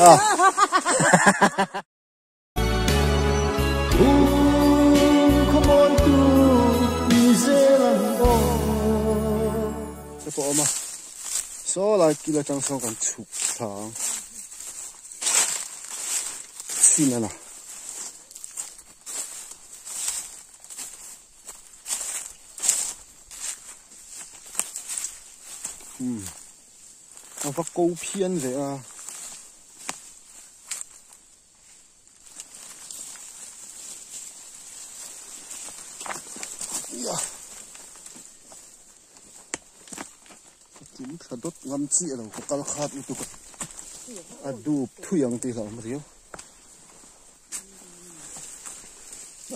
Ah. Te pawh a awm a saw lai kil atang sawn kan chhuk thla ang chhin a na. Umm a va ko phian ve a. Tling thla dawt ngam chiah lo ka kal khat lutuk a a dup thui ang tih hlauhawm riau.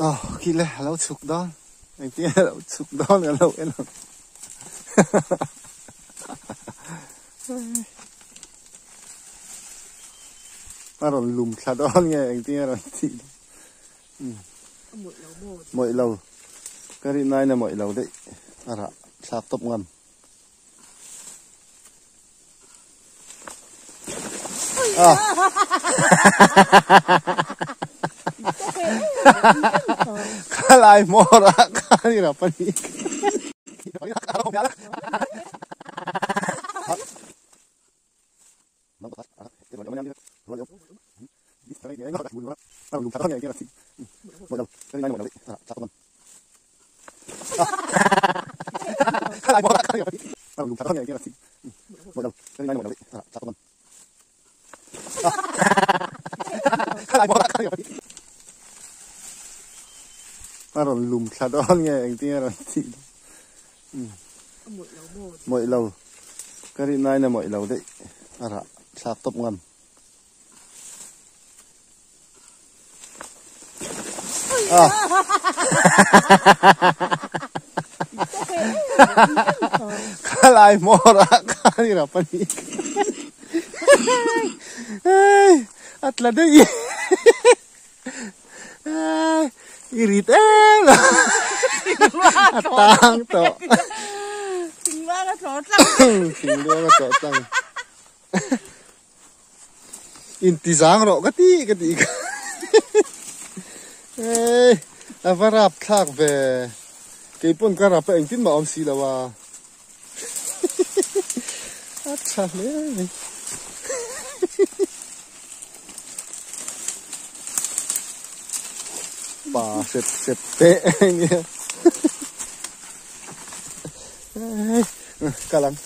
Ah khi le a lo chhuk dawn engtin nge a lo chhuk dawn ka lo en ang a rawn lum thla dawn nge engtin nge a rawn tih mawih lo ka rin aiin a mawih lo daih a rah thlak tawp ngam. Ah. Khalai mora khani ra pani. A rawn lum thla dawn nge engtin nge a rawn tih mawih lo ka rin aiin a mawih lo daih a rah thlak tawp ngam. Ah. Khalai mora khani ra pani. Ai atla dei. Ai irit em. Atang to. Thingluang a tlo tlang. Thingluang a tlo tlang. Intizang rawh ka ti ka ti ka Ei a va rap thlak ve keipawn ka rap a engtin mah awm si lo a a tha hle mai pa sep sep te nia ei ka lang.